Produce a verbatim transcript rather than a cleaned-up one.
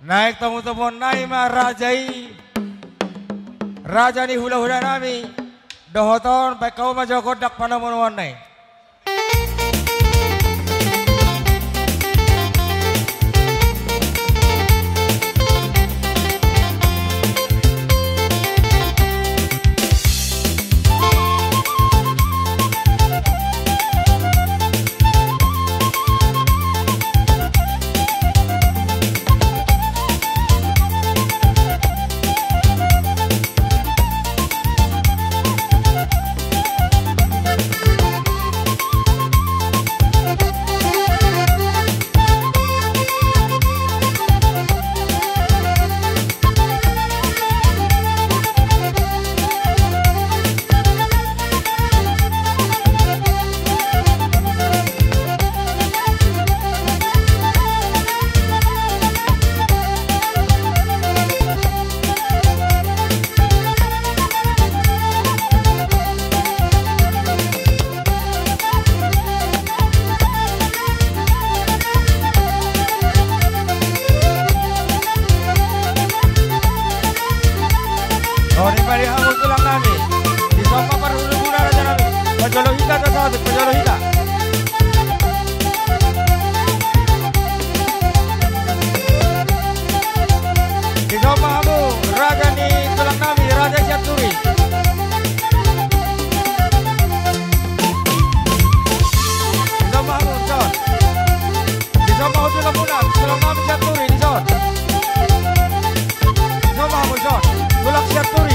Naeng tomutomuon nami ma raja i, raja ni hulahula nami, dohot on baen hamu ma jo gondang panomunomuon na i. Songon i ma di hamu tulang nami. Dison ma parhundulhundul raja nami. Pajolo hita, pajolo hita. Dison ma hamu raja ni tulang nami, raja Sianturi. Dison ma hamu, dison. Dison ma hamu tulang nami, tulang nami Sianturi, dison. Dison ma hamu, dison. Tulang Sianturi.